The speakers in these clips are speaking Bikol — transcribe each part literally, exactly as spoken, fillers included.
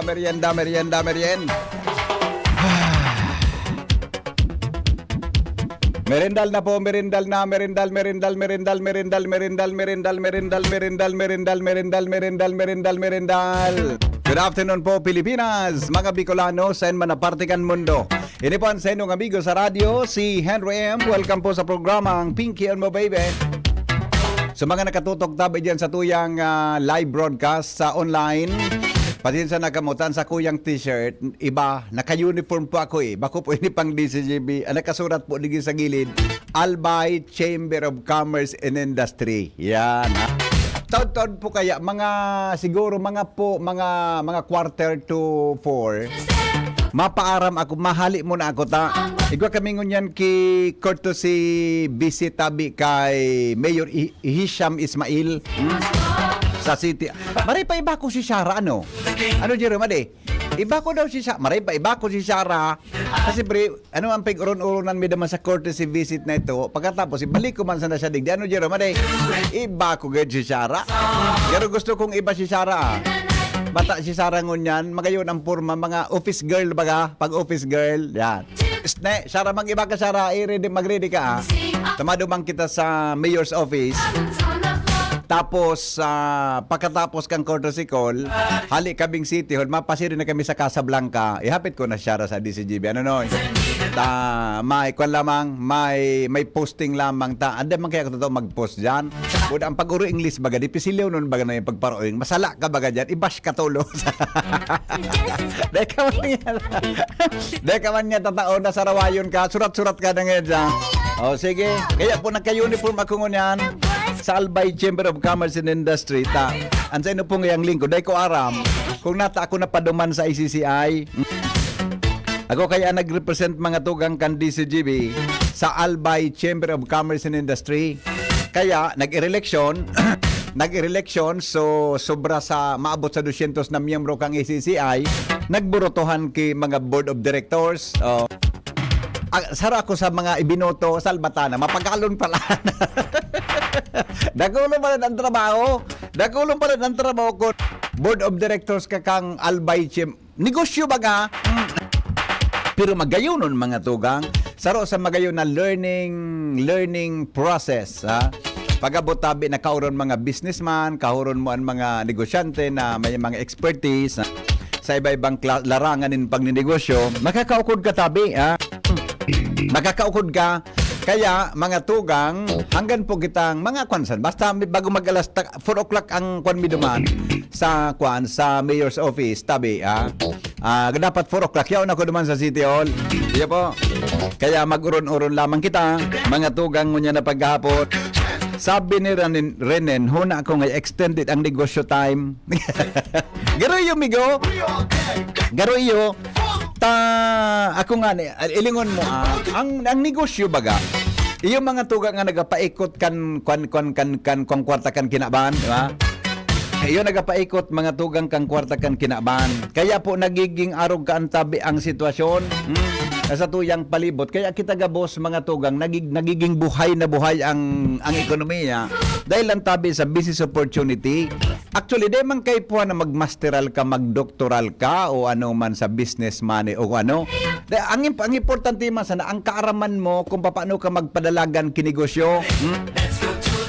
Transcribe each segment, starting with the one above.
merienda, merienda, merienda, merienda. Merendal na po, merendal na, merendal, merendal, merendal, merendal, merendal, merendal, merendal, merendal, merendal, merendal, merendal, merendal, merendal. Good afternoon po, Pilipinas, mga Bicolano, saen man na parte kan mundo. Ini po ang saindong amigo sa radyo, si Henry M. Welcome po sa programang Pinky on Mo Baby. Sa mga nakatutok tabi dyan sa tuyang, ah, live broadcast sa online, pasensya na kamo, tan sa kuyang t-shirt, iba, naka-uniform po ako eh. Bako po ini pang D C G B. Ang nakasurat po digi sa gilid, Albay Chamber of Commerce and Industry. Yan, ha? Taod-taod po kaya, mga, siguro, mga po, mga, mga quarter to four, mapaaram ako, mahali mo na ako ta. Igwa kami ngunyan ki courtesy visit tabi kay Mayor I-, Hisham Ismail, hmm? Sa city. Maray pa iba ko si Shara, ano? Ano, Jerome, ade? Iba ko daw si Shara. Maray pa iba ko si Shara. Kasi, pre, ano ang pag-uron-uronan mi naman sa courtesy visit na ito? Pagkatapos, ibalik ko man sana siya digdi. Ano, Jerome, ade? Iba ko gad si Shara. Pero gusto kong iba si Shara, ah. Bata si Shara ngunyan. Magayon ang porma. Mga office girl baga. Pag office girl, yan. Sne, Shara, mag-iba ka, Shara. I-ready, mag-ready ka, ah. Tumaduman kita sa mayor's office. Tapos, ah, pagkatapos kang courtesy call, hali kaming City Hall, mapasiri na kami sa Casablanca. Ihapit ko na siya sa D C G B. Ano, Noy? Ta, may kwan lamang, may, may posting lamang ta. Anda man kaya ako totoo mag-post dyan? Buda ang pag-uro English baga, di pisilyo nun baga na yung pagparoing. Masala ka baga dyan, i-bash ka tulo. Dahil ka man niya, dahil ka man niya tatao na sarawayon ka, surat-surat ka na ngayon dyan. O, sige. Kaya po nagka-uniform ako ngunyan sa Albay Chamber of Commerce and Industry. Ta, ang sa ino pong iyang lingkod, dahil ko aram, kung nata ako napaduman sa I C C I, ako kaya nag-represent mga tugang kan D C G B sa Albay Chamber of Commerce and Industry. Kaya, nag-ireleksyon, nag-ireleksyon, so, sobra sa maabot sa dosyentos na miyembro kang A C C I, nagburotohan ki mga board of directors. Oh. Ah, saro ako sa mga ibinoto, salbata na, mapagalon pala. Dakulon pala ang trabaho. Dakulon pala ang trabaho ko. Board of directors ka kang Albay Chim-, negosyo baga. Mm. Pero magayonon, mga tugang. Saro sa magayon na learning, learning process, ha? Pag-abot tabi, nakauron mga businessman, kahuron mo ang mga negosyante na may mga expertise, ha? Sa iba-ibang kla-, larangan nin pagninegosyo, makakaukod ka tabi, ha? Makakaukod ka. Kaya, mga tugang, hanggan po kitang mga kwansan. Basta mi-, bago mag-alas ta-, four o'clock ang kwan mi duman sa kwan, sa mayor's office, tabi, ha? Ah, dapat four o'clock. Yaon ako duman sa City Hall. Iya po. Kaya mag-uron-uron lamang kita, mga tugang ngunyan na paghahapon. Sabi ni Ranin-, Renen, huna ko nga extended ang negosyo time. Garo iyo, migo. Garo iyo. Ta, ako nga ni, ilingon mo, ah, ang, ang negosyo baga, iyo mga tugang nga nagapaikot kan, kan, kan, kan, kan, kan kwarta kan kinaban, di ba? Iyo nagapaikot mga tugang kan kwarta kan kinaban. Kaya po nagiging arog ka ang tabi ang sitwasyon, hmm, sa tuyang palibot. Kaya kita gabos mga tugang, nagig-, nagiging buhay na buhay ang, ang ekonomiya. Dahil lang tabi sa business opportunity, actually, di man kaipuhan na magmasteral ka, magdoktoral ka, o ano man sa business money, o ano. Di, ang imp-, ang importante man sana, ang kaaraman mo kung paano ka magpadalagan kinegosyo. Hmm?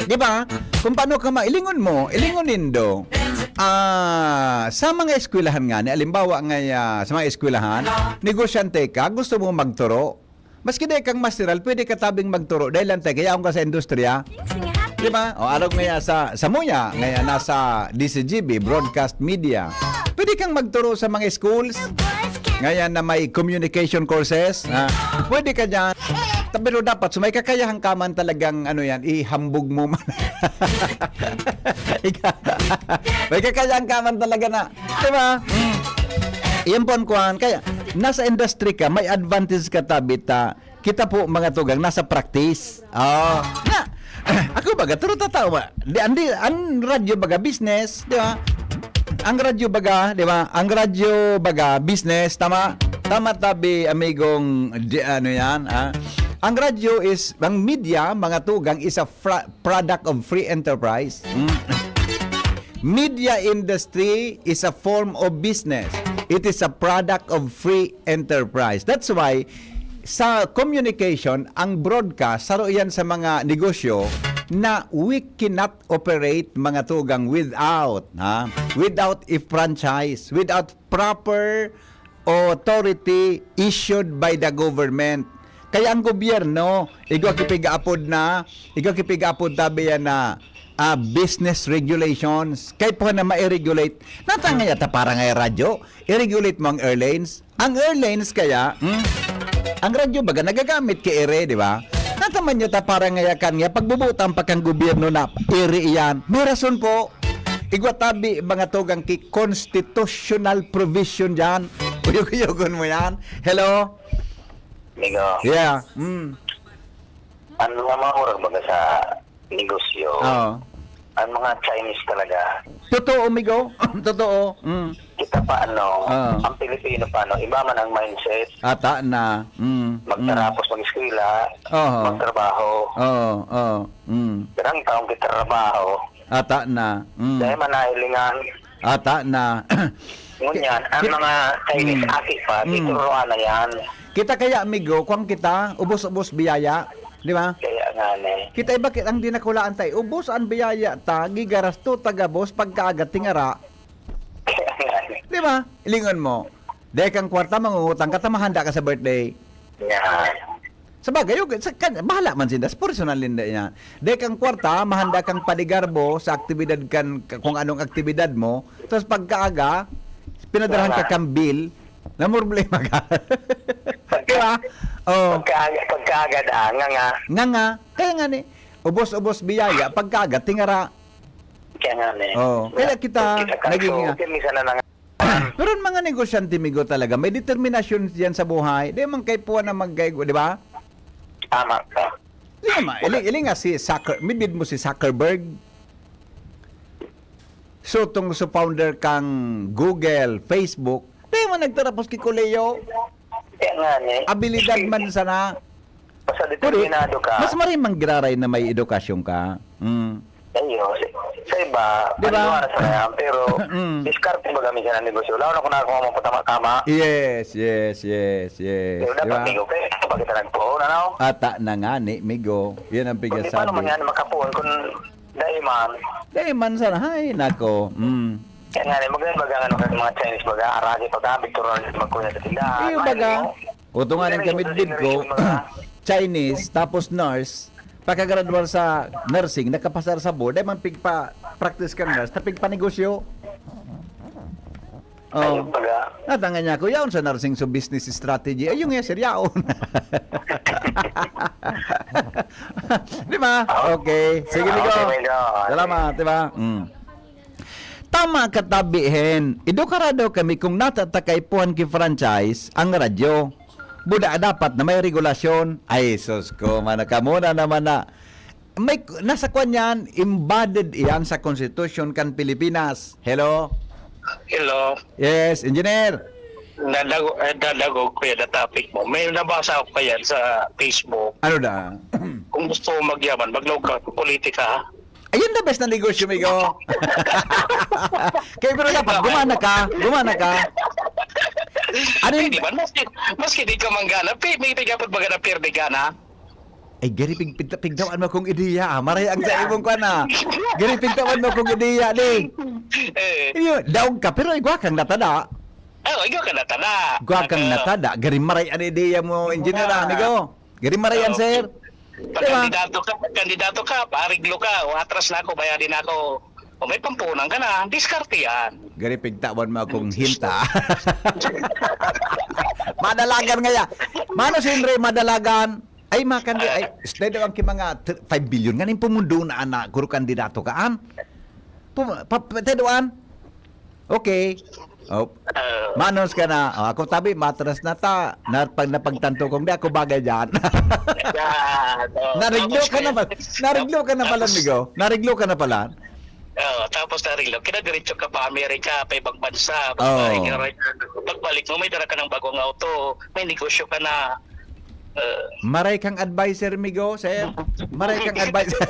Di ba? Kung paano ka ma-, ilingon mo, ilingon nindo. Ah, sa mga eskwelahan nga, ni, halimbawa nga, ah, sa mga eskwelahan, negosyante ka, gusto mo magturo, maski di kang masteral, pwede ka tabing magturo dahil lang tayo, kaya ka sa industriya. Di ba? O, arog nga sa, sa Muya, ngayon nasa D C G B, broadcast media. Pwede kang magturo sa mga schools, ngayon na may communication courses, ha? Pwede ka dyan. Ta-, pero dapat, so may kakayahan ka man talagang, ano yan, ihambog mo man. Ika-, may kakayahan ka man talaga na, di ba? Mm. Iyan po ang kuhan. Kaya, nasa industry ka, may advantage ka, tabi ta. Kita po, mga tugang, nasa practice. Oh. Na, Ako baga, turo tatawa. Di, andi, ang radyo baga, business, di ba? Ang radyo baga, di ba? Ang radyo baga, business, tama? Tama tabi, amigong, di, ano yan, ah? Ang radyo is, ang media, mga tugang, is a fra- product of free enterprise. Mm. Media industry is a form of business. It is a product of free enterprise. That's why, sa communication, ang broadcast, saro yan sa mga negosyo na we cannot operate, mga tugang, without, ha? Without a franchise, without proper authority issued by the government. Kaya ang gobyerno, igwa kipig-apod na, igwa kipig-apod tabi yan na, ah, business regulations. Kaya po na ma-regulate. Natangay ata para nga radyo, i-regulate mo ang airlines. Ang airlines kaya, hmm, ang radyo baga nagagamit kay ere, di ba? Nataman nyo ta para nga yakan nga, pagbubutang pa kang gobyerno na ere iyan. May rason po. Igwa tabi, mga tugang ki constitutional provision dyan. Uyog-uyogon mo yan. Hello? Migo, Yeah. Mm. Ang mga mangurag baga sa negosyo, Oo. Ang mga Chinese talaga, Totoo, migo. Totoo. Mm. Kita pa ano, Ah. Ang Pilipino pa ano, iba man ang mindset. Ata na. Mm. Magtarapos, mag-eskwela, Oo. Magtrabaho. Oo, oo. Mm. Pero ang taong kitrabaho, Ata na. Mm. Dahil manahilingan, Ata na. Ngunyan, ang mga Chinese Mm. aki pa, Mm. ituruan na yan. Kita kaya, amigo, kung kita, ubos-ubos biyaya. Di ba? Kaya nga ni. Kita iba kit ang dinakulaan tayo. Ubos ang biyaya ta, gigarasto ta gabos pagkaaga tingara. Kaya nga ni. Di ba? Ilingon mo. Dahil kang kwarta, mangungutang ka, ta mahanda ka sa birthday. Yan. Sa bagay, okay, sa, kan, bahala man sinda, sa personal ninda yan. Dahil kang kwarta, mahanda kang paligarbo sa aktibidad kan, kung anong aktibidad mo. Tapos pagkaaga, pinadarahan ka kang bill, na problema ka. Di ba? Oh, Pagkaaga, pagkaaga daan, nga nga. nga nga. Kaya nga ni, ubos-ubos biyaya, pagkaaga, tingara. Kaya nga ni. Oh, kaya kita ka, naging so, minsan na lang. Pero ang mga negosyante, migo, talaga, may determinasyon yan sa buhay. Di man kay puwan na magkaigo, di ba? Tama ka. Di naman, iling, iling nga si Zucker, midbid mo si Zuckerberg. So, tong sa founder kang Google, Facebook, di man nagtarapos ki koleyo. Kaya nga ni. Abilidad man sana. Basta determinado ka. Mas maray manggiraray na may edukasyon ka. Mm. Ayun. Sa iba, Di ba? ano na yan, pero Mm. Diskarte baga minsan ang negosyo. Lalo na kung nakakuha mo tama-tama. Yes, yes, yes, yes. Pero Di dapat, ba? Migo, kaya kapag kita nagpuon, ano? Ata na nga ni, migo. Yan ang Kung di paano man pigsasabi. Yan makapuon kung dahil man. Dahil man sana, ay, nako. Mm. Kaya nga, maganda baga ano, kasi mga Chinese baga, aragi pag-abit, turon magkuya sa tindahan. Iyo, Ano? baga. Uto nga rin kami, Generation, bid ko, generation, baga. Chinese, tapos nurse, pagkagradual sa nursing, nakapasar sa board, ay man pigpa-practice kang nurse, tapos pigpanegosyo. Ayun, Oh. baga. Natangan niya ako, yaon sa nursing so business strategy. Ayun nga, sir, yaon. Di ba? Okay. Sige, migo. Okay, migo. Salamat, di ba? Mm. Tama ka, tabi, hen. Edukarado kami kung natatakay puhan ki franchise ang radyo. Buda dapat na may regulasyon. Ay, sus ko, mana ka muna naman na. May, nasa kwan yan, embodied iyan sa Constitution kan Pilipinas. Hello? Hello. Yes, engineer. Dadago, eh, dadagog ko yan na topic mo. May nabasa ako yan sa Facebook. Ano da? Kung gusto mo magyaman, maglaog ka sa politika. Ayun the best na negosyo, migo. Kaya pero dapat, gumana ka. Gumana ka. Ano yun? Hindi man, maski, maski di ka manggana, pi- may pigapat baga na pirdi gana. Ay, gari pig, pig, pigtawan mo akong ideya, ah. Maray ang sa imong kwan, ah. Gari pigtawan mo akong ideya, di. Eh, Iyo, daog ka, pero igwa kang natada. oh, ikaw ka natada. Igwa kang Ano? Natada. Gari maray ang ideya mo, engineer, ah, amigo. Gari maray ang, Oh, sir. Pag Diba? kandidato ka, pag kandidato ka, paariglo ka, o atras na ako, bayadin na ako. O may pampunan ka na, diskarte yan. Gari pigtawan mo akong hinta. Madalagan ngaya. Mano si Henry Madalagan? Ay, makandi, ay, stay daw ang ki mga t- five billion. Nganing pumundo na, ana, guro kandidato ka, an? Pum- pa- pa- stay daw, an? Okay. Oh. Manos ka na. Oh, ako tabi, matras na ta. Na, pag napagtanto kong di ako bagay diyan. Yan, oh. Nariglo ka na pala. Nariglo ka na pala, amigo. Nariglo ka na pala. Oh, tapos nariglo. Kinadiretso ka pa Amerika, pa ibang bansa. Pagbalik, oh, ka, pagbalik mo, may dara ka ng bagong auto. May negosyo ka na. Uh, maray kang adviser, migo, sir. Maray kang adviser.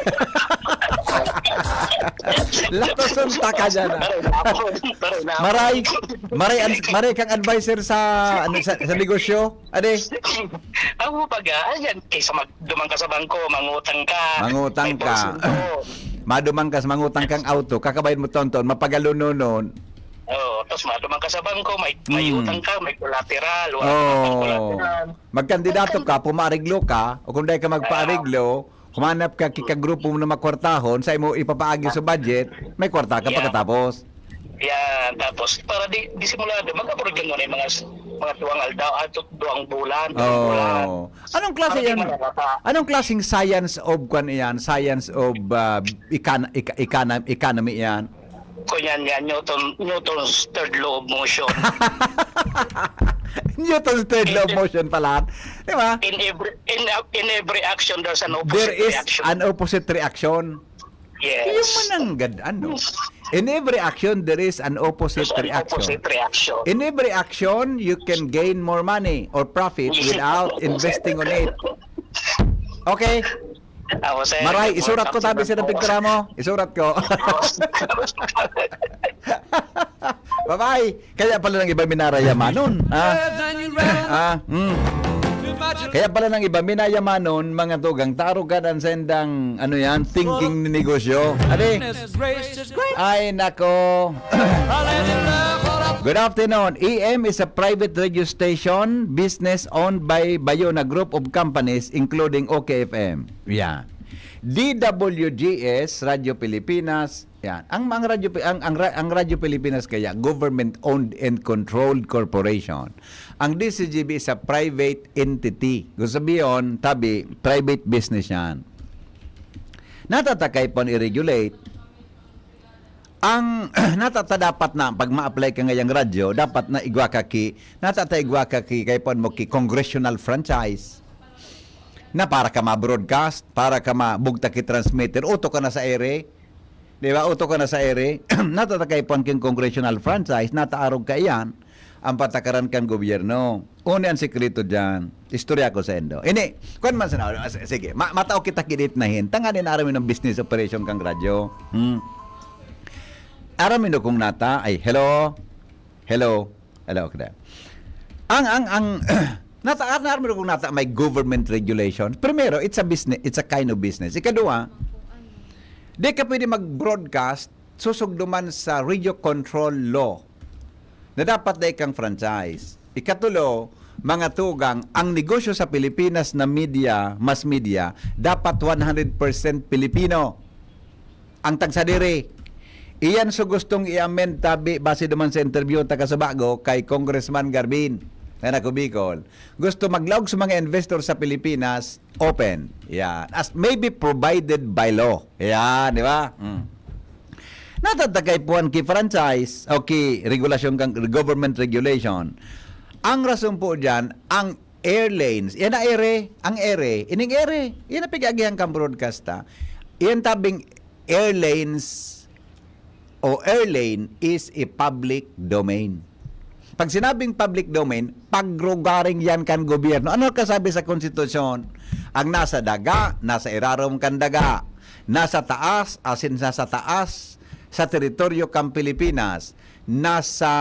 Latoson ta ka dyan, ah. Maray, maray, maray kang adviser sa, ano, sa, sa negosyo. Ade. Ako pag, ah, yan, kaysa mag, duman ka sa bangko, mangutang ka. Mangutang ka. Maduman ka sa mangutang kang auto, kakabayan mo tonton, mapagalononon. Oh, tapos maduman ka sa bangko, may, may utang ka, may collateral, wala ka pang collateral. Magkandidato ka, pumaariglo ka, o kung dai ka magpaariglo, humanap ka ki kagrupo mo na makwartahon, sa imo ipapaagi sa budget, may kwarta ka pagkatapos. Yan, tapos para di disimulado, mag-abroad ka muna yung mga s- mga duwang aldaw, at duwang bulan, duwang bulan. Oh. Anong klase yan? Anong klaseng science of kwan iyan? Science of uh, econ- economy iyan? Kunyan nga, Newton, Newton's third law of motion. Newton's third law of motion pala. Di ba? In every in in every action, there's an opposite reaction. There is an opposite reaction. Yes. Yung mananggad, ano? In every action, there is an opposite reaction. Opposite reaction. In every action, you can gain more money or profit without investing on it. Okay? Maray, isurat ko tabi sa picture mo. Isurat ko. Bye-bye. Kaya pala nang iba minarayamanon. Ah, ah, mm. Kaya pala nang iba minayamanon, mga tugang, tarugan ang sendang, ano yan, thinking ni negosyo. Ade? Ay, nako. Good afternoon. E M is a private radio station, business owned by Bayona Group of Companies, including O K F M. Yeah. D W G S, Radyo Pilipinas, yan. Ang, ang Radyo Pi- ang, ang, ra- ang Radyo Pilipinas kaya, government owned and controlled corporation. Ang D Z G B is a private entity. Gusto sabihin, tabi, private business yan. Natatakay pon i-regulate. Ang natata dapat na pag ma-apply ka ngayang radyo, dapat na igwa ka ki, natata igwa ka ki, kay pon mo ki congressional franchise. Na para ka ma-broadcast, para ka mabugtak ki transmitter, uto ka na sa ere. Di ba? Uto ka na sa ere. Natatakay pon king congressional franchise, nataarog ka iyan, ang patakaran kan gobyerno. Uni ang sikreto diyan. Istorya ko sa indo. Ini, kwan man sana, ah, s- sige, ma- matao kita kidit na hin. Tangani na aramin ng business operation kang radyo. Hmm. Aramin do kung nata, ay, hello? Hello? Hello, kada. Ang, ang, ang, nata, aramin do kung nata may government regulation. Primero, it's a business, it's a kind of business. Ikadua, di ka pwede mag-broadcast susugduman sa radio control law na dapat dai kang franchise. Ikatulo, mga tugang, ang negosyo sa Pilipinas na media, mass media, dapat one hundred percent Pilipino ang tagsadiri. Iyan so gustong i-amend tabi base duman sa interview ta kasubago kay Congressman Garbin na nako Bicol. Gusto maglaog sa mga investor sa Pilipinas, open. Yan. As maybe provided by law. Yan, di ba? Mm. Natatagay puan ki franchise o ki regulasyon kang government regulation. Ang rason po dyan, ang airlines, yan na ere, ang ere, ining ere, yan na pig-agihan kang broadcast ha. Yan tabing airlines o airline is a public domain. Pag sinabing public domain, pagrugaring yan kan gobyerno. Ano kasabi sa konstitusyon? Ang nasa daga, nasa irarom kan daga. Nasa taas, asin nasa taas, sa teritoryo kan Pilipinas. Nasa,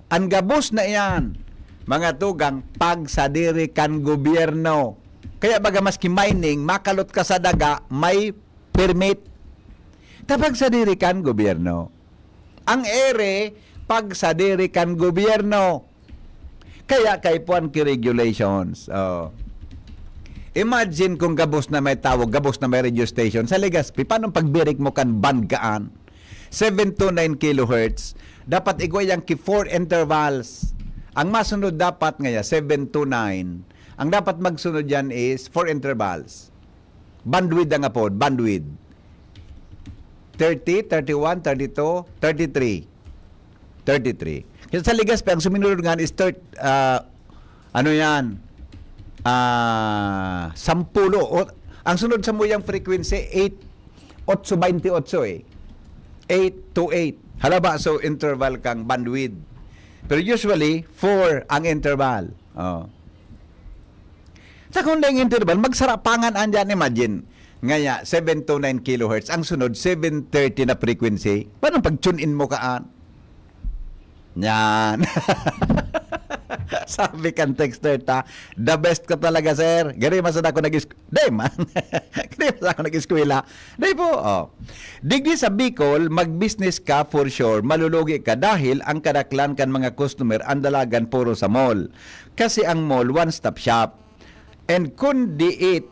ang gabos na iyan, mga tugang, pagsadiri kan gobyerno. Kaya baga maski mining, makalot ka sa daga, may permit. Ta pagsadiri kan gobyerno. Ang ere, pagsadiri kan gobyerno. Kaya kaipuhan ki regulations. Oh. Imagine kung gabos na may tawag, gabos na may radio station. Sa Legazpi, paano pagbirik mo kan band kaan? Seven to nine kilohertz. Dapat igwa yan ki four intervals. Ang masunod dapat ngaya, seven to nine. Ang dapat magsunod yan is four intervals. Bandwidth ang apod, bandwidth. Thirty, thirty-one, thirty-two, thirty-three. Thirty-three. Sa Legazpi, ang suminunod nga is third, ah, ano yan? Ah, sampulo. O, ang sunod sa muyang frequency, eight, otso baynte otso eh. Eight to eight. Halaba, so interval kang bandwidth. Pero usually, four ang interval. Oh. Sa kundang interval, magsarapangan andyan, imagine. Ngaya, seven to nine kilohertz. Ang sunod, seven thirty na frequency. Paano pag-tune in mo kaan? Yan. Sabi kan texter ta, "The best ka talaga, sir." Gari man sana ako nag-, di man. Gari man sana ako nag-eskwela. Di po, oh. Digdi sa Bicol, mag-business ka for sure, malulugi ka dahil ang kadaklan kan mga customer ang dalagan puro sa mall. Kasi ang mall, one-stop shop. And kun diit,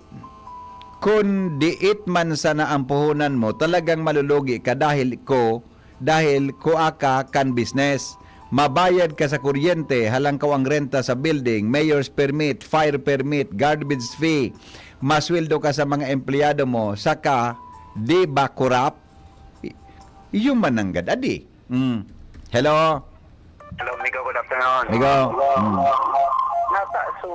kun diit man sana ang puhunan mo, talagang malulugi ka dahil ko, dahil kua ka kan business. Mabayad ka sa kuryente, halangkaw ang renta sa building, mayor's permit, fire permit, garbage fee, masweldo ka sa mga empleyado mo, saka di ba korap? I-, iyo man nanggad, adi. Mm. Hello? Hello, Migo. Good afternoon. Migo. Mm. Nasa, so,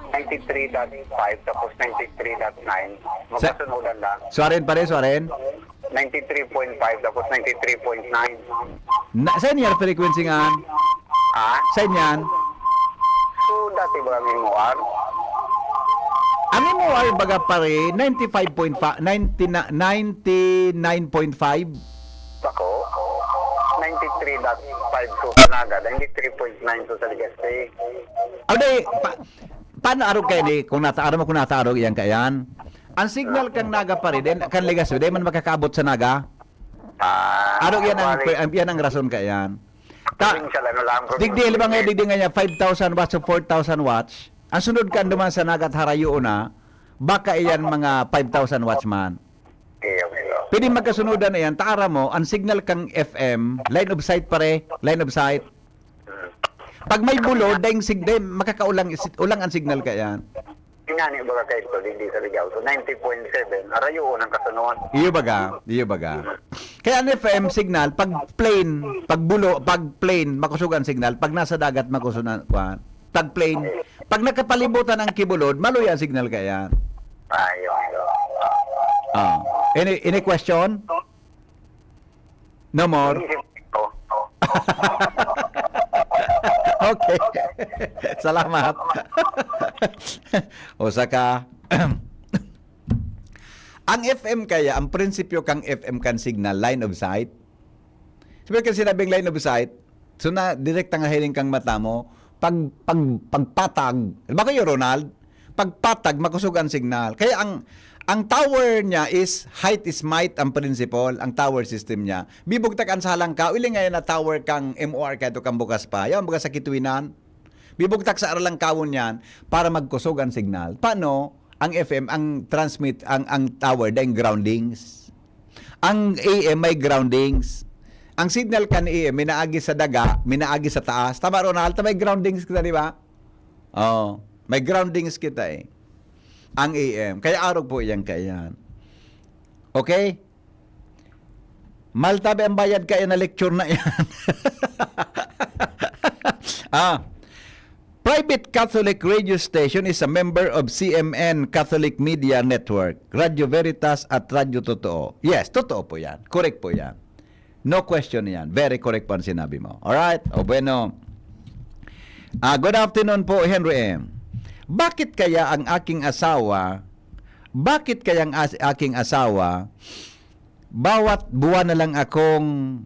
ninety-three dot five tapos ninety-three dot nine. Sa- Magkasunodan lang. Suwarin, pare, suwarin. Ninety-three point five tapos ninety-three point nine. Na, saan yan frequency nga? Ha? Saan yan? So, dati ba ang M O R? Ang M O R, baga, pare, ninety-five point five, ninety na, ninety-nine point five. Ako? Ninety-three dot five so sa Naga, ninety-three point nine so sa Legazpi. O, di, pa-, paano arog kayo ni, kung nasa, aram mo kung nasa arog yan kayan? Ang signal kang Naga, pare, then, kan Legazpi, di man makakaabot sa Naga? Ah, Arog yan ang, bali, ang, yan ang rason kayan. Ta-, provincial, ano lang, digdi, provincial. Halimbawa nga, digdi nga niya, five thousand watts o four thousand watts. Ang sunod ka duman sa Naga at harayo na, baka iyan mga five thousand watts man. Okay, okay, okay. Pwede magkasunodan na yan. Taara mo, ang signal kang F M, line of sight, pare, line of sight. Hmm. Pag may bulod, dahil sig-, dahil makakaulang is-, ulang ang signal ka yan. Inani baga kayo ito, digdi sa Ligao. So, ninety point seven, arayoon ang kasunod. Iyo baga, iyo baga. Kaya ang F M signal, pag plain, pag bulo, pag plain, makusog ang signal. Pag nasa dagat, makusog ang, kuwan. Pag plain, pag nakapalibutan ang kibulod, maluya ang signal kaya. Ayun. Ah. Any, any question? No more? Inisip ko. Okay. Salamat. O saka, ang F M kaya, ang prinsipyo kang F M kan signal, line of sight. Sabi kan sinabing line of sight, so na direkta nga hiling kang mata mo, pag, pag, pagpatag, ba kayo, Ronald? Pagpatag, makusog ang signal. Kaya ang, ang tower niya is height is might ang principle, ang tower system niya. Bibugtak an sa halangkaw, iling ngayon na tower kang M O R kaya to kang bukas pa. Yan, bukas sa Kitwinan. Bibugtak sa aralangkawon yan para magkusog ang signal. Paano? Ang F M, ang transmit, ang, ang tower, dahil groundings. Ang A M may groundings. Ang signal kan A M, minaagi sa daga, minaagi sa taas. Tama, Ronald? May groundings kita, di ba? Oh, may groundings kita eh. Ang A M. Kaya arog po yan, kaya yan. Okay? Maltabi ang bayad kaya na lecture na yan. Ah, private Catholic radio station is a member of C M N Catholic Media Network, Radio Veritas at Radio Totoo. Yes, totoo po yan. Correct po yan. No question yan. Very correct po ang sinabi mo. Alright? O bueno. Ah, good afternoon po, Henry M. Bakit kaya ang aking asawa, bakit kaya ang as-, aking asawa, bawat buwan na lang akong,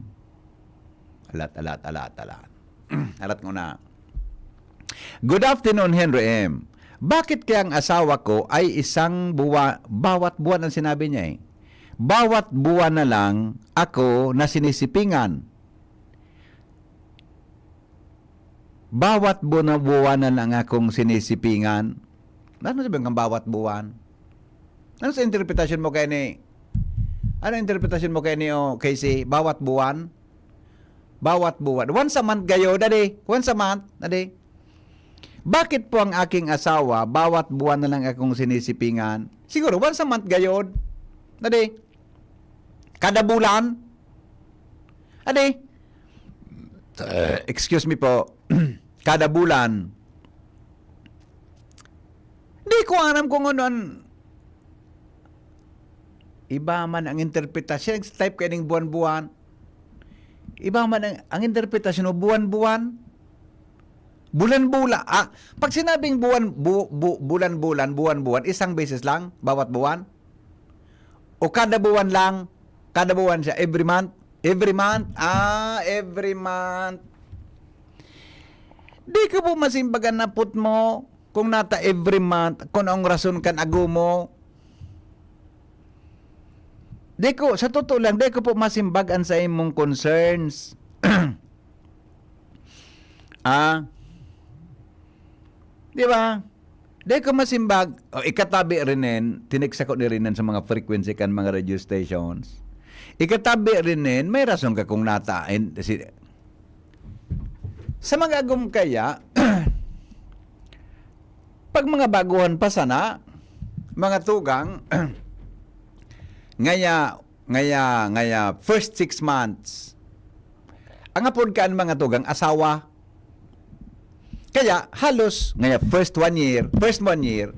alat, alat, alat, alat. Alat ko na. Good afternoon, Henry M. Bakit kaya ang asawa ko ay isang buwa-, bawat buwan ang sinabi niya eh. Bawat buwan na lang ako na sinisipingan. Bawat bu-, na buwan na lang akong sinisipingan. Ano sabihin kang bawat buwan? Ano sa interpretasyon mo kaya ni, ano interpretasyon mo kaya ni, oh, Casey? Bawat buwan? Bawat buwan. Once a month gayo, dadi. Once a month, dadi. Bakit po ang aking asawa, bawat buwan na lang akong sinisipingan? Siguro, once a month gayod. Dadi. Kada bulan. Dadi. eh, excuse me po, kada bulan. Di ko alam kung ano an, iba man ang interpretasyon, type kaining buwan-buwan. Iba man ang, ang interpretasyon mo, buwan-buwan. Bulan-bula-, ah, pag sinabing buwan, bu-, bu-, bulan-bulan, buwan-buwan, isang beses lang, bawat buwan? O kada buwan lang? Kada buwan siya, every month? Every month? Ah, every month. Di ko po masimbag an napot mo kung nata every month, kung ang rason kan agom mo. Di ko, sa totoo lang, di ko po masimbag an sa imong concerns. Ah? Di ba? Di ko masimbag, o, ikatabi rinen, tinext ako ni Rinen sa mga frequency kan mga radio stations. Ikatabi rinen, may rason ka kung nata, in, si, sa mga agom kaya, pag mga baguhan pa sana, mga tugang, ngaya, ngaya, ngaya, first six months, ang apod ka an mga tugang, asawa. Kaya, halos, ngaya, first one year, first one year,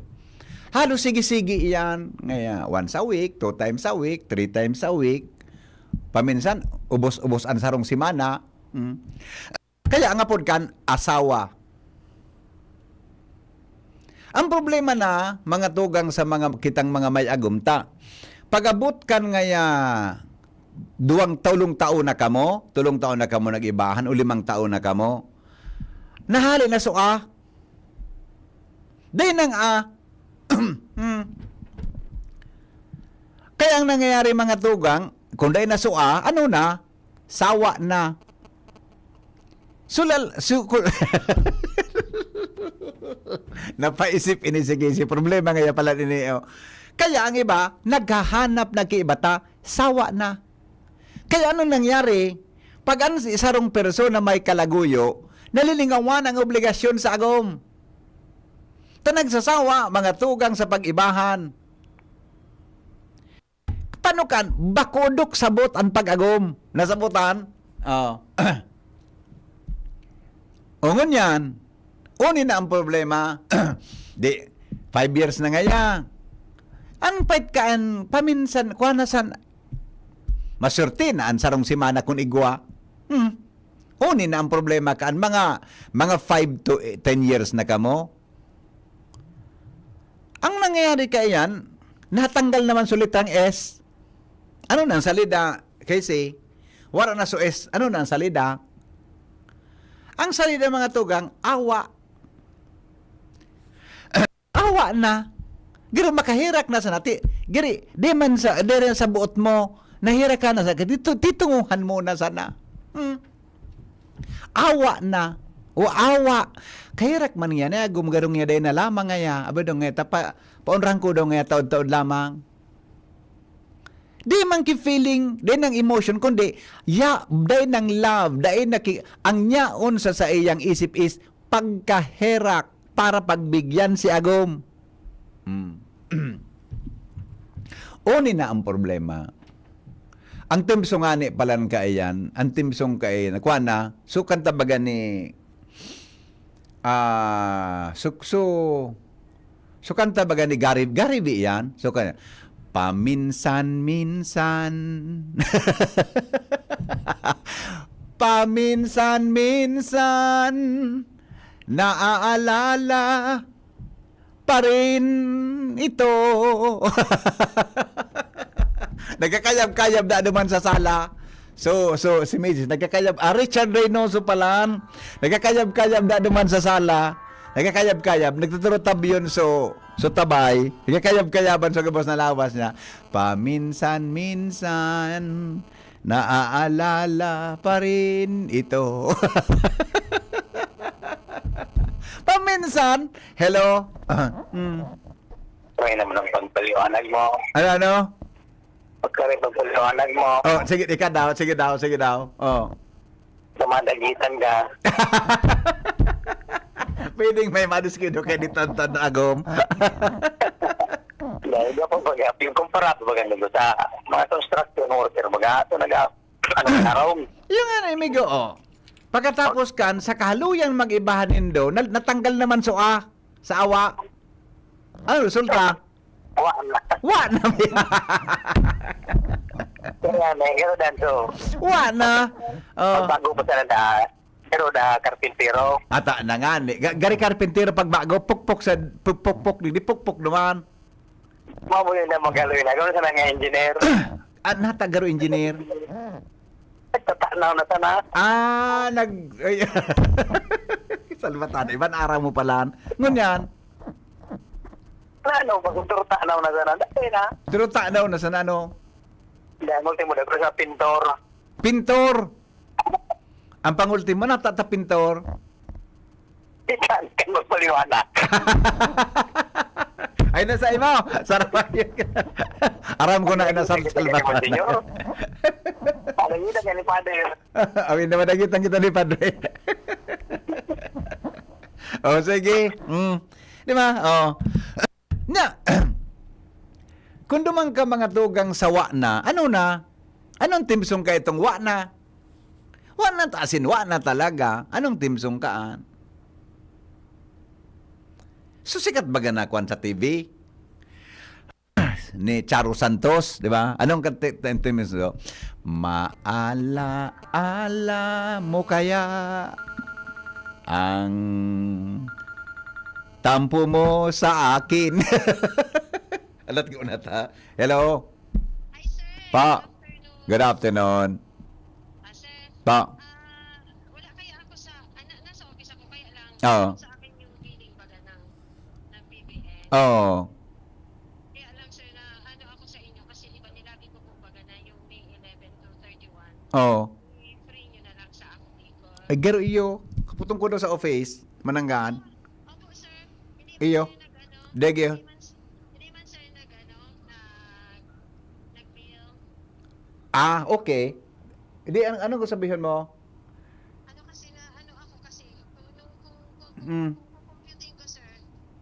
halos sige-sige iyan, ngaya, once a week, two times a week, three times a week, paminsan, ubos-ubos an sarong semana. Mm. Kaya ang apod kan asawa. Ang problema na, mga tugang sa mga, kitang mga may agom ta, pag-abot kan ngaya duwang, tulong taon na kamo, tulong taon na kamo nag-ibahan, o limang taon na kamo, nahali na so, ah. Dai nang, ah. Hmm. Kaya ang nangyayari, mga tugang, kung dai na so, ah, ano na? Sawa na. Sulal, su-, ku-, napaisip ini, sige, si problema ngaya pala ini, oh. Kaya ang iba, naghahanap na ki iba ta, sawa na. Kaya ano nangyari? Pag ang sarong persona may kalaguyo, nalilingawan ang obligasyon sa agom. Ta nagsasawa, mga tugang sa pag-ibahan. Paano kan? Bakudok sabot an pag-agom. Nasabotan? Oh. O ngunyan, uni na ang problema. Di, five years na ngaya. Ang pait kaan, paminsan, kuha na san, maswerte na an sarong semana kun igwa. Hmm. Uni na ang problema kaan, mga, mga five to ten years na kamo. Ang nangyayari kaiyan, natanggal naman sulit ang S. Ano na ang salida, Casey? Wala na so S. Ano na ang salida? Ang salida, mga tugang, awa. Awa na. Garo makaherak na sa nati. Giri, di man sa, di rin sa buot mo, naherak ka na sa, titu-, titunguhan mo na sana. Hmm. Awa na. O awa. Kaherak man niya na, gumgarong niya dai na lamang ngaya. Abi daw ngaya, tapa, paunrang ko daw ngaya, taod-taod lamang. Di man ki feeling, dai nang emotion, kundi, ya, dai nang love, dai na ki-, ang yaon sa saiyang isip is pagkaherak para pagbigyan si agom. Hmm. Uni na ang problema. Ang timsong ani palan kaiyan, ang timsong kaiyan, kuha na, so kanta baga ni, ah, so, so, so kanta baga ni Gary, Gary V yan? So kaya, paminsan-minsan, paminsan-minsan, naaalala pa rin ito. Nagkakayab-kayab na duman sa sala. So, so, si Misis, nagkakayab, ah, Richard Reynoso palan, nagkakayab-kayab na duman sa sala. Nagkakayab-kayab, nagtuturutab yun, so, so tabay. Nagkakayab-kayaban sa gabos na lawas niya. Paminsan-minsan, naaalala pa rin ito. Paminsan, hello? Ah, mm. Try naman ang pagpaliwanag mo. Ano, ano? Pagkari pagpaliwanag mo, Oh, sige, ika daw, sige daw, sige daw. Oh. Sa madagitan ka. Pwedeng may madiskido kay di tantan na agom. Dahil ako pag yung kumpara baga nito sa mga construction worker, baga ito nag ano na raw. Yung ano, imigo, oh. Pagkatapos kan, sa kahaluyan mag-ibahan nindo, na-, natanggal naman so A sa awa. Ano resulta? Wa na. Wa na. Kaya na, pero danso. Wa na. Oh. Pagbago pa sana da, pero da karpintero. Ata na nga. Ni-, ga-, gari karpintero pagbago, pukpok sa, pukpok, di, di pukpok naman. Mabuhay na magaloy na. Gano'n sana nga engineer. Ah, natagaro engineer. Nagtatanaw na sana. Ah, nag-, ay, salbatan. Iban araw mo pala. Ngunyan? Ano, pag-, turtanaw na sana. Dati na. Turtanaw na sana, ano? Hindi, ang ultimo na, pero sa pintor. Pintor? Ang pangultimo, natata pintor? Ikan, kan magpaliwanag. Ay, nasa imo. Sarap yun. Aram ko na, inasal Sige, sige, salbatan. Sige, sige. Alam niyo na, yan, Father. Amin naman, nakita kita ni Padre. Oh, sige. Mm. Di ba? Oh. Na, kung duman ka mga tugang sa wa na, ano na? Anong timsong ka itong wa na? Wa na ta, asin wa na talaga. Anong timsong ka, ah? So, sikat baga na kwan sa T V? Ni Charo Santos, di ba? Anong kante-, kante mo sa "Maala-ala mo kaya ang tampo mo sa akin"? Alat ko na ta. Hello? Hi, sir. Pa. Good afternoon. Good afternoon. Ah, sir. Pa. Ah, wala kaya ako sa, ah, na-, nasa office ako, kaya lang, Oo. Sa akin yung billing baga ng, ng B B M. Oo. Kaya lang, sir, na ano ako sa inyo kasi iba nilabi ko po baga na yung May eleven to thirty-one. Oo. I-free nyo na lang sa ako, Bicol. Ay, garo iyo. Kaputong ko daw sa office, mananggaan. Opo, sir. Hindi man Iyo. Sir nag-ano, Degyo. Hindi man, hindi man, sir, nag-ano, nag-, nag-bill. Ah, okay. Hindi, an-, ano ko sabihin mo? Ano kasi na, ano ako kasi, kung, kung, kung, kung, Mm. kung computing ko, sir,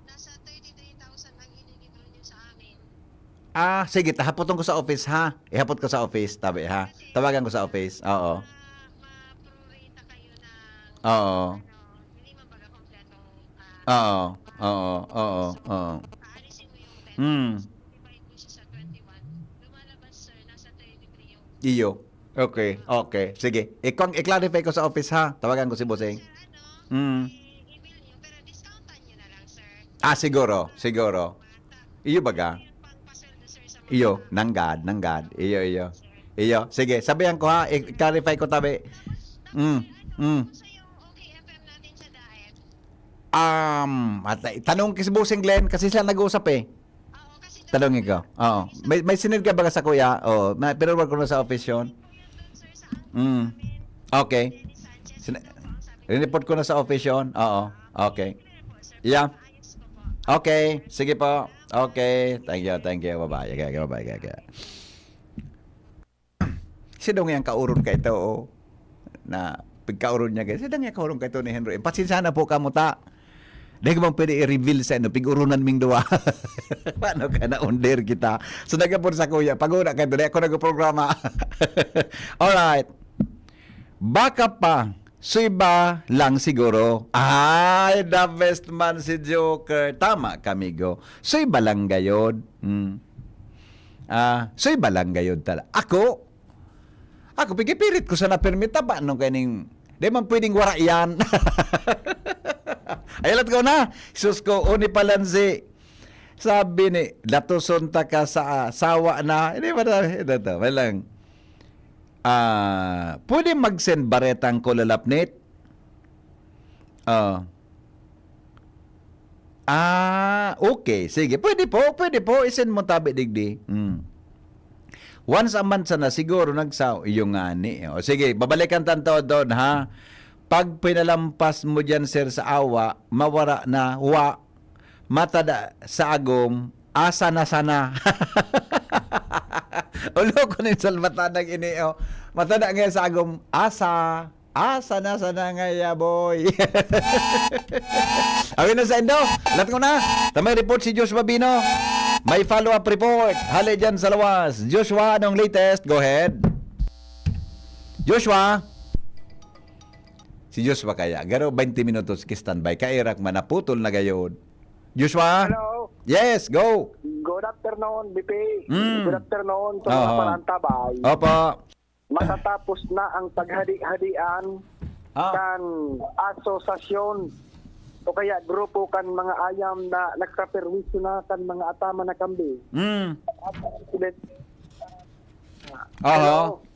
nasa thirty-three thousand ang ini-withdraw niyo sa amin. Ah, sige, ta-, hapotong ko sa office, ha? Ihapot ko sa office, tabi, ha? Kasi Tawagan ko sa ma-, office, oo. ma-, ma-prorata kayo ng, Oo. ano, hindi man baga kompletong, ah, Oo, ah, oo, oo, so, oo. aalisin mo yung ten Hmm. thousand, divide mo siya sa twenty-one, lumalabas, sir, nasa thirty-three yung Iyo. Okay, okay. Sige. Ikaw, i-clarify ko sa office, ha? Tawagan ko si Bossing. Sir, ano, Mm. i-email niyo, pero discountan niyo na lang, sir. Ah, siguro, siguro. Iyo baga? Yung pangpasweldo, sir, sa mga Iyo, nanggad, nanggad. Iyo, iyo. Sir. Iyo. Sige, sabihan ko, ha? I-clarify ko, tabi. Tapos, tapos, Mm, ano, mm. Ano sa yung O K F M natin sa Daet? Um, at, tanong ki si Bossing Glenn, kasi sila nag-uusap, eh. Oo, kasi Tanong ikaw. Oo. May, may sinend ka ba sa kuya? Oo. Na, pinurward ko na sa office yun. Mm. Okay. Sina-, report ko na sa office yun. Oo. Okay. Yeah. Okay. Sige po. Okay. Thank you. Thank you. Bye-bye. Okay, okay, bye-bye. Okay, okay. Sidong yang kauron ka ito, oh. Na, pagkauron niya, guys. Sidong yang kauron ka ito ni Henry. Pasensya na po kamo ta. Dahil bang pwede i-reveal sa inyo, pig-urunan ming duwa. Paano ka na under kita? So, nagapon sa kuya, pag-una ka ito, di ako nagprograma. Alright. Baka pa, suiba lang siguro. Ay, the best man si Joker. Tama ka, amigo. Suiba lang gayod. Hmm. Ah, suiba lang gayod tala. Ako, ako, pigipirit ko sana permi taba nung kaning, di man pwedeng wara yan. Ayalat ko na. Sus ko, uni palan si, sabi ni, "Latoson ta ka sa asawa na." Hindi ba na, ito, ito, may lang. Ah, pwede mag-send baretang ko lalapnit? Ah. Ah, okay. Sige, pwede po, pwede po. I-send mo tabi digdi. Hmm. Once a month sana siguro nagsaw. Iyo nga ni. O, sige, babalikan tanto doon, ha? Pag pinalampas mo dyan, sir, sa awa, mawara na, wa, matada sa agom, asa na sana? Ulo ko nin salbatanag ini, oh. Matada nga sa agom, asa? Asa na sana nga iya, boy? Awin na sa indo. Lat ko na. Tamay report si Joshua Bino. May follow-up report. Hali dyan sa lawas. Joshua, anong latest? Go ahead. Joshua? Si Joshua kaya, garo twenty minutos ki-standby. Kairak man, naputol na gayod. Joshua? Hello. Yes, go. Good afternoon, B P. Mm. Good afternoon sa mga Oo. parantabay. Opo. Matatapos na ang paghadi-hadian Ah. kan asosasyon o kaya grupo kan mga ayam na nagkaperwisyo na kan mga ataman na kambing. Mm. At Aha. Hello.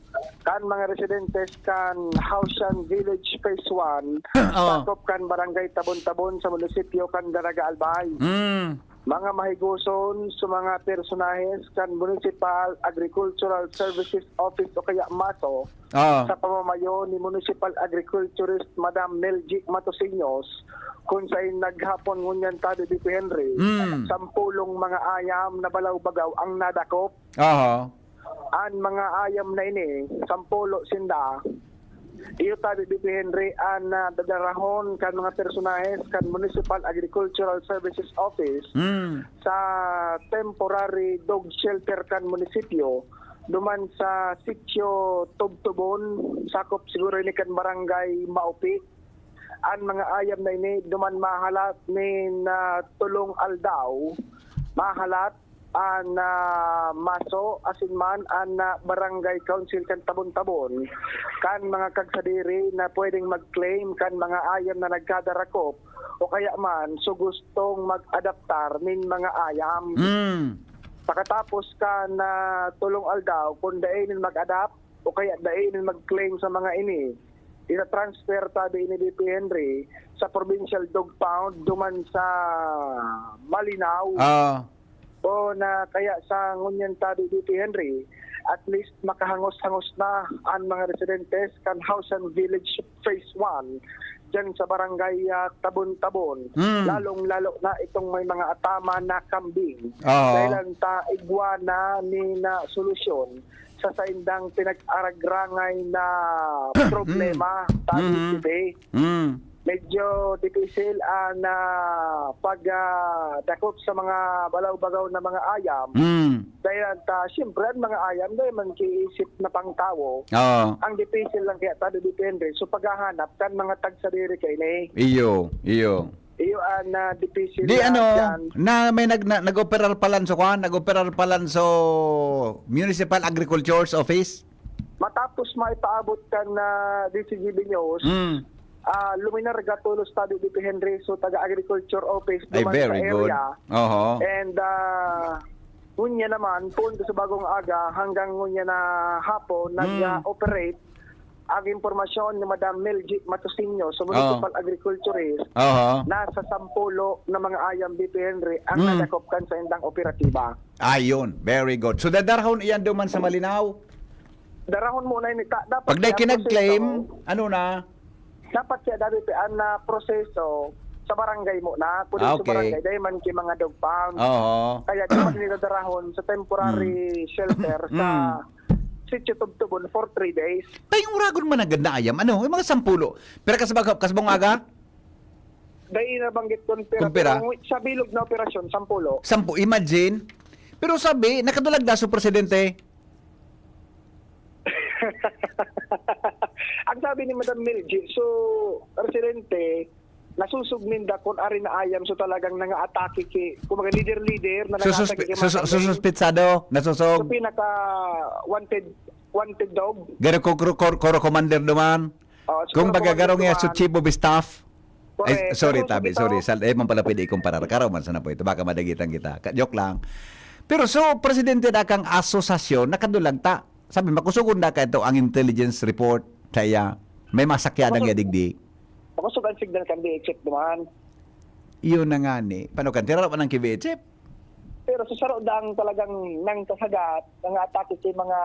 Kan mga residentes kan Haoshan Village Phase one, Oh. sakop kan Barangay Tabon-Tabon sa munisipyo kan Daraga Albay. Mm. Mga mahigoson sa mga personahes kan Municipal Agricultural Services Office o kaya maso, Ah. sa pamamayo ni Municipal Agriculturist Madam Melgie Matosinhos, kun sain naghapon ngunyan tabi, B P Henry, Mm. sampolong mga ayam na balaw-bagaw ang nadakop. Aha. An mga ayam na ini, sampulo sinda. Iyo tabi, B P Henry, an, ah, dadarahon kan mga personahes kan Municipal Agricultural Services Office Mm. sa temporary dog shelter kan munisipyo, duman sa Sitio Tubtubon, sakop siguro ini kan Barangay Maupi. An mga ayam na ini duman mahalat nin, ah, tolong aldaw. Mahalat an, ah, maso asin man an, ah, barangay council kan Tabon-Tabon kan mga kagsadiri na pwedeng mag-claim kan mga ayam na nagkadarakop o kaya man so gustong mag-adaptar nin mga ayam. Mm. Pakatapos kan, ah, tolong aldaw, kung dai nin mag-adapt o kaya dai nin mag-claim sa mga ini, ita-transfer tabi ini, B P Henry, sa Provincial Dog Pound duman sa Malinao. Ah. O na kaya sa ngunyan tabi, B P Henry, at least makahangos-hangos na an mga residentes kan Haoshan Village Phase one diyan sa barangay, ah, Tabon-Tabon. Hmm. Lalong-lalo na itong may mga ataman na kambing. Oo. Dahil ang ta igwa na ni na solusyon sa saindang pinag-aragrangay na problema, tabi, Mm. today. Mm. Medyo dipisil ang, ah, pag, ah, dakop sa mga balaw-bagaw na mga ayam. Mm. Dahil ta, siyempre, ang mga ayam, dahil man kiisip na pang tawo, Oo. ang dipisil lang kaya tabi depende. So, paghahanap kan mga tagsadiri kaini. Iyo, iyo. Iyo ang, ah, dipisil Di na ano, dyan. na may nag-, na, nag-operar palan sa kwan, nag-operar palan sa Municipal Agriculture's Office? Matapos maipaabot kan, ah, D C G B News, Mm. ah, luminar gatulos tabi dito, Henry, so taga Agriculture Office Ay, duman sa very good. area. Oho. And, ah, ngunya naman, punto sa bagong aga hanggang ngunya na hapon, Mm. nag-operate ang impormasyon ni Madam Melgie Matosinhos sa Oo. Municipal Agriculturist. Oho. Nasa sampulo na mga ayam dito, Henry, ang Mm. nadakop kan sa indang operatiba. Ayun, very good. So, dadarahon iyan duman sa Malinao? Darahon mo na ini. Ta-, dapat Pag dai siya kinag-claim, proseso. ano na? Dapat siya, dati, an, ah, proseso sa barangay mo na. Kung Ah, sa okay. barangay, dahil man ki mga dog pound. Oo. Kaya dapat nila darahon sa temporary Mm. shelter sa Mm. Sitio Tubtubon for three days. Tayong uragon man ang ganda ayam. Ano? Yung mga sampulo. Pero kasabag-, kasabong aga? Dahil nabanggit ko, pero Kumpira? kung sa bilog na operasyon, sampulo. Sampu, imagine. Pero sabi, nakadulag na sa presidente. Ang sabi ni Madam Melgie, so, presidente, nasusog ninda kun ari na ayam, so talagang nanga-atake ki, kumbaga, leader-leader na Sususpe-, nanga-atake ki mga susu-, kambing. sususpetsado, nasusog. So, pinaka wanted, wanted dog. Garo ko, ko, ko, ko, commander duman. Oh, Kung siguro baga kung garong iya duman. Chief of Staff. Ay, Correct. sorry, Pero tabi, sige sorry. to. Sal-, eh, man pala pwede ikumparar. Karaw man sana po ito. Baka madagitan kita. Ka-, joke lang. Pero so, presidente na kang asosasyon, nakadulag ta. Sabi, makusugon na ka ito ang intelligence report. Kaya, may masakyanan Makusog-, nga digdi. makusog ang signal kan D H F duman. Iyon na nga ni. Paano kan? Tira pa ng K V H F? Pero sa saro dang talagang nang kasagat, nang atake sa mga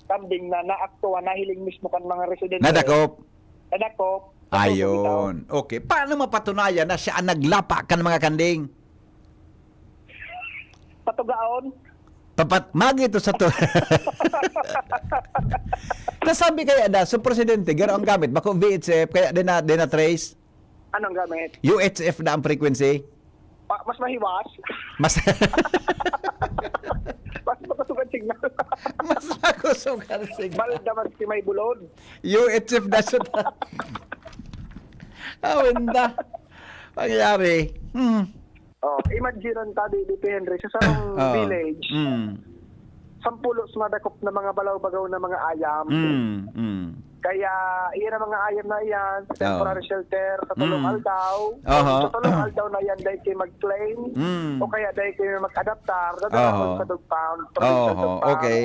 kambing na naaktuhan, nahiling mismo kan mga residente. Nadakop? Nadakop. Ayun. Okay. Paano mapatunayan na siya ang naglapa kan mga kanding? Patugaon? Papat-, magi ito sa to. Nasabi kaya na, so presidente, garo ang gamit, bako V H F, kaya din na, din na trace? Anong gamit? U H F na ang frequency? Pa-, mas mahiwas? Mas Mas makusog ang signal. Mas makusog ang signal. Balda mas si may bulod. U H F na siya. Awin ta. Pangyayari. Hmm. Oh, imagine ang tabi, D P Henry, sa sarong Ah. village, Hmm. sampulos madakop na mga balaw-bagaw na mga ayam. Hmm. Hmm. Kaya, iyan ang mga ayam na iyan, sa temporary Oo. shelter, sa tulong Mm. aldaw. Aha. Sa tulong aldaw na iyan, dahil kayo mag-claim, Mm. o kaya dahil kayo mag-adaptar, dadalagon Aha. sa dog pound, provincial Oho, dog pound. Okay.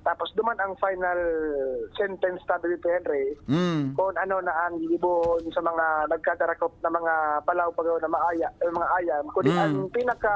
Tapos duman ang final sentence, sabi ni Henry, Mm. kung ano na ang gigibohon sa mga nagkadarakop na mga balaw-bagaw na maaya, eh, mga ayam. Kundi Mm. ang pinaka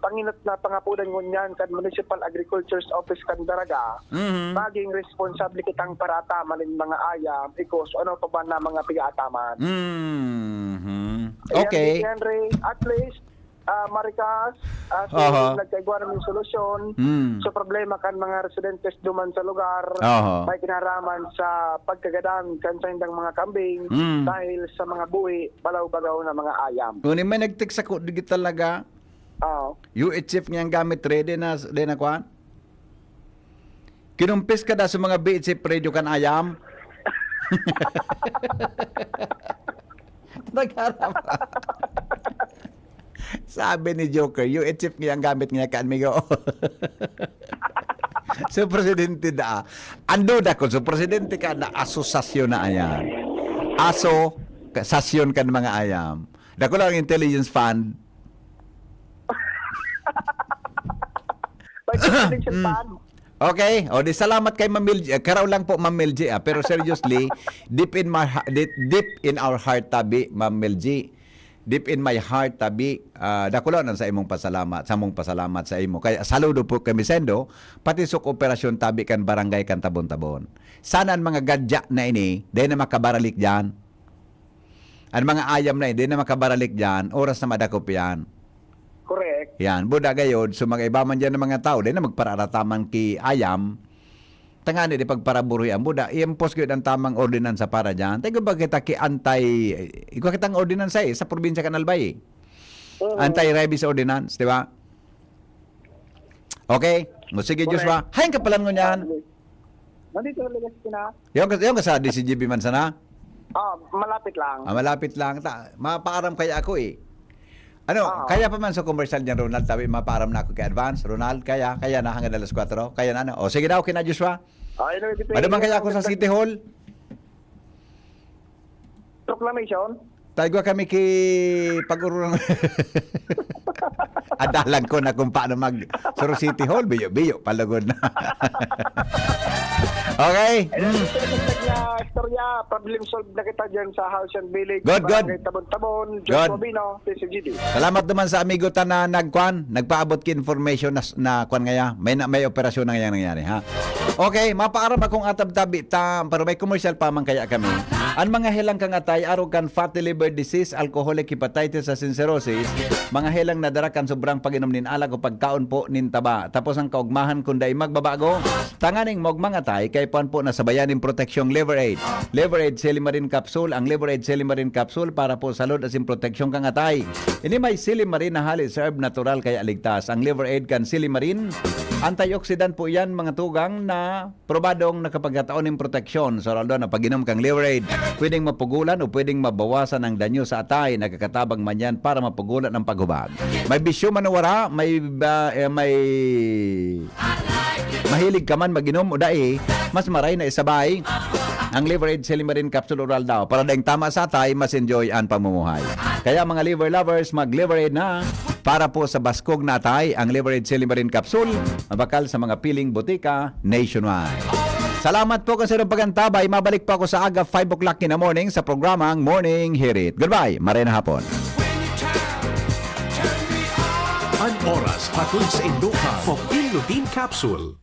panginot na pangapudan ngunyan kan Municipal Agriculture's Office kan Daraga, Mhm. maging responsable kitang parataman nin mga ayam, ikos, ano pa ba na mga pigaataman. Mhm. Ayan, Okay. Henry, at least, ah, marikas, ah, si Aha. nagkaigwa namin solusyon Mm. sa problema kan mga residentes duman sa lugar, Aha. may kinaraman sa pagkagadan kan saindang mga kambing Mm. dahil sa mga buhi, balaw-bagaw na mga ayam. Kundi may nag-text ako, di talaga. Oo. U H F niyang gamit, ready na, di na kwan? Kinumpis ka da sa mga B H F radio kan ayam? Nagharap. Sabi ni Joker, U H F niya ang gamit niya kan migo. So, presidente da. Ando da ko, so, presidente ka na asosasyon na ayan. Aso, ka- sasyon kan mga ayam. Dako lang ang intelligence fund. May confidential Mm. fund. Okay, o di salamat kay Ma'am Milgie. Ah, karaw lang po, Ma'am Milgie, ah. Pero seriously, deep in my ha- deep, deep in our heart tabi, Ma'am Milgie. Deep in my heart tabi, ah, dakula na sa imong pasalamat, sa mong pasalamat sa imo. Kaya saludo po kami sendo, pati sa kooperasyon tabi kan barangay kan Tabon-Tabon. Sana ang mga gadya na ini, dahil na makabaralik diyan. Ang mga ayam na ini, dahil na makabaralik diyan, oras na madakop yan. Correct. Yan, buda gayod, so mga iba man dyan ng mga tao, dahil na magpararataman ki ayam, tangani di pagparaburuhi ang buda, i-impose gyud ang tamang ordinansa para dyan. Tayo ba kita ki anti, ikaw kitang ordinansa eh, sa probinsya kan Albay eh. Oo. Anti-rabies ordinance, di ba? Okay? O sige, Correct. Joshua. Hain ka pala ngunyan. Nandito sa Legazpi na. Yung, yung ka sa D C G B man sana? Ah, malapit lang. Ah, malapit lang. Ta, mapaaram kaya ako eh. Ano, Ah. Kaya pa man sa commercial niyan, Ronald, tabi, mapaaram na ako kay Advance. Ronald, kaya? Kaya na hanggang alas kwatro? Kaya na, ano? O, sige daw, kina Joshua. Ah, anyway, dito Madumang yung- kaya ako sa City Hall? Proclamation? Taigwa kami ki pag-ururang. Adalan ko na kung paano mag Suru City Hall, biyo-biyo, palugod na. Okay? Ayun, ito yung na istorya, problem solved na kita dyan sa House and Village, Good, good. Barangay Tabon-Tabon, Good. Joshua Bino, T C G D. Salamat naman sa amigo ta na nagkwan, nagpaabot ki information na, na kwan ngaya. May, na, may operasyon na ngayang nangyari, ha? Okay, mapaaram akong atab tabi ta, pero may commercial pa man kaya kami. Ang mga helang kangatay, arog kan fatty liver disease, alcoholic hepatitis, asin cirrhosis, mga helang nadara kan sobrang pag-inom nin alak o pagkaon po nin taba. Tapos ang kaugmahan kung dai magbabago, tanganing magmangatay, kay puan po nasabayan nin proteksyong Liver Aid. Liver Aid Silimarin Capsule, ang Liver Aid Silimarin Capsule para po sa lod asin proteksyon kangatay. Ini may silimarin na hali sa herb natural kaya ligtas. Ang Liver Aid kan silimarin, antioxidant po yan, mga tugang, na probadong nakapagkataon nin proteksyon. Sa aldaw na pag-inom kang Liver Aid, pwedeng mapugulan o pwedeng mabawasan ang danyo sa atay. Nakakatabang man yan para mapugulan ang paghubag. May bisyo man o wara, may ba, eh, may mahilig ka man mag-inom o dai, mas maray na isabay ang Liver Aid Silimarin Capsule Oral daw. Para daing tama sa atay, mas enjoy ang pamumuhay. Kaya mga liver lovers, mag-Liver Aid na. Para po sa baskog na atay, ang Liver Aid Silimarin Capsule, mabakal sa mga piling botika nationwide. Salamat po kan saindong pag-antabay. Mabalik po ako sa aga, five o'clock in the morning, sa programang Morning Hirit. Goodbye. Maray na hapon. An oras hatod sa indo kan Pop Ilutin Capsule.